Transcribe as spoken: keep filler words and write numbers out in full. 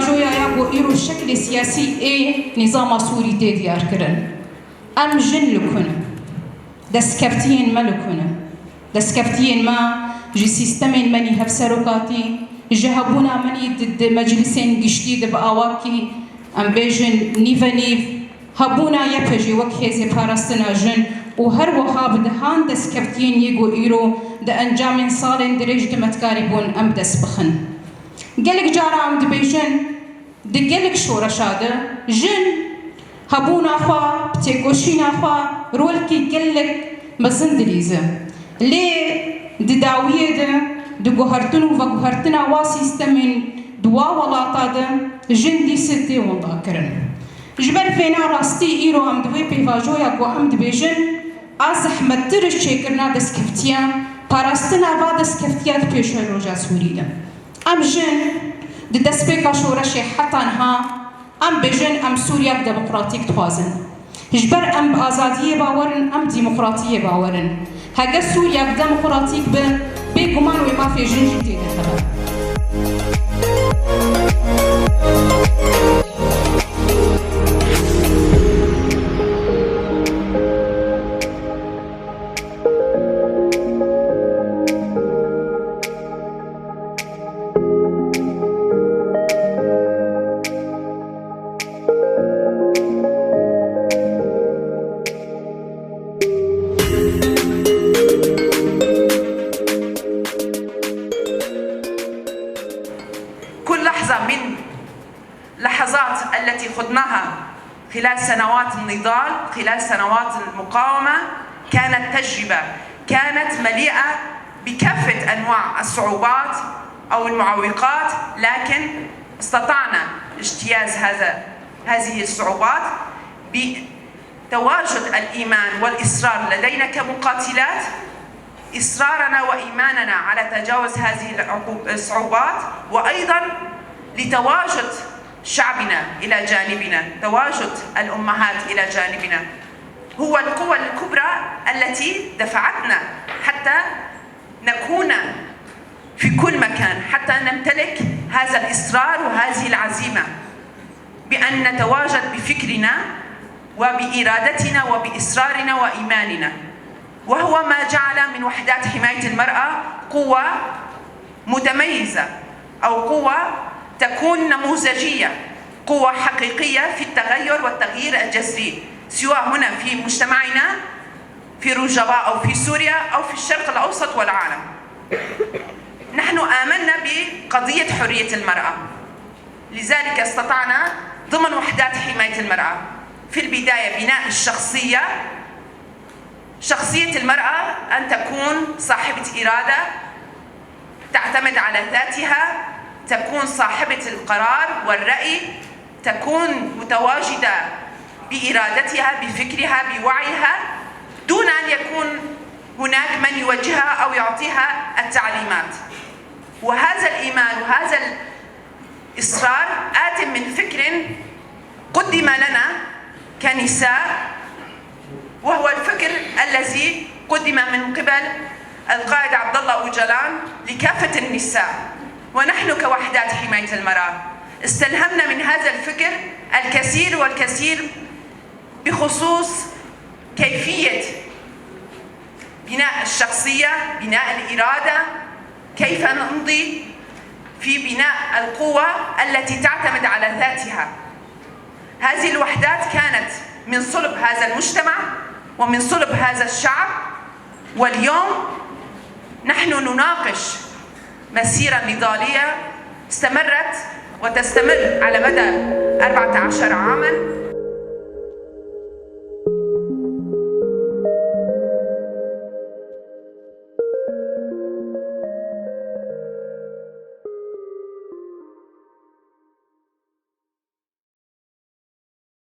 Joya ya ku îro şeklê siyasî ê nîzama Sûrî tê diyar kirin. Em jin li ku ne? Destkeftiyên me li ku ne? Destkeftiyên me ji sîstemên me nî hevserokatî, ji hebûna me nî di, di meclisên giştî de bi awakî, em bêjin, nîvenîv, hebûna Y P G wek hêzê parastina jin û her wiha bi dehan destkeftiyên yê ku îro di encamên salên dirêj de me dikarîbûn em bi dest bixin. Gelek cara em dibêjin, di gelek şoreşa de jin hebûna xwe, bi têkoşîna xwe rolekî gelek mezin dilîze. Lê di dawiyê de, di guhertin û veguhertina wa sîstemên di wa welata de jin dîse tê windakirin. Ji ber vêna rastî îro em di wê pêvajoya ku em dibêjin, a zehmettir ji çêkirina destkeftiya, parastina va destkeftiya di pêşeroja Sûrî de. Em jin di destpêka şoreşê heta niha, em bêjin em Sûriyek demokratîk dixwazin. Ji ber em bi azadiyê bawer in, em demokratiyê bawer in. Heger Sûriyek demokratîk be, bêguman wê mafê jin jî tê de hebe. كل لحظة من لحظات التي خضناها خلال سنوات النضال، خلال سنوات المقاومة، كانت تجربة، كانت مليئة بكافة أنواع الصعوبات أو المعوقات، لكن استطعنا اجتياز هذا، هذه الصعوبات بتواجد الإيمان والإصرار لدينا كمقاتلات، إصرارنا وإيماننا على تجاوز هذه العقوب-، الصعوبات، وأيضًا لتواجد شعبنا إلى جانبنا، تواجد الأمهات إلى جانبنا، هو القوة الكبرى التي دفعتنا حتى نكون في كل مكان، حتى نمتلك هذا الإصرار وهذه العزيمة بأن نتواجد بفكرنا وبإرادتنا وبإصرارنا وإيماننا. وهو ما جعل من وحدات حماية المرأة قوة متميزة أو قوة تكون نموذجية، قوة حقيقية في التغير والتغيير الجذري، سواء هنا في مجتمعنا في روجافا أو في سوريا أو في الشرق الأوسط والعالم. نحن آمنا بقضية حرية المرأة، لذلك استطعنا ضمن وحدات حماية المرأة في البداية بناء الشخصية، شخصية المرأة أن تكون صاحبة إرادة، تعتمد على ذاتها، تكون صاحبة القرار والرأي، تكون متواجدة بإرادتها، بفكرها، بوعيها، دون أن يكون هناك من يوجهها أو يعطيها التعليمات. وهذا الإيمان وهذا الإصرار آت من فكر قدم لنا كنساء، وهو الفكر الذي قدم من قبل القائد عبد الله أوجلان لكافة النساء. ونحن كوحدات حماية المرأة استلهمنا من هذا الفكر الكثير والكثير بخصوص كيفية بناء الشخصية، بناء الإرادة، كيف نمضي في بناء القوة التي تعتمد على ذاتها. هذه الوحدات كانت من صلب هذا المجتمع ومن صلب هذا الشعب، واليوم نحن نناقش مسيرة نضالية استمرت وتستمر على مدى أربعة عشر عامًا.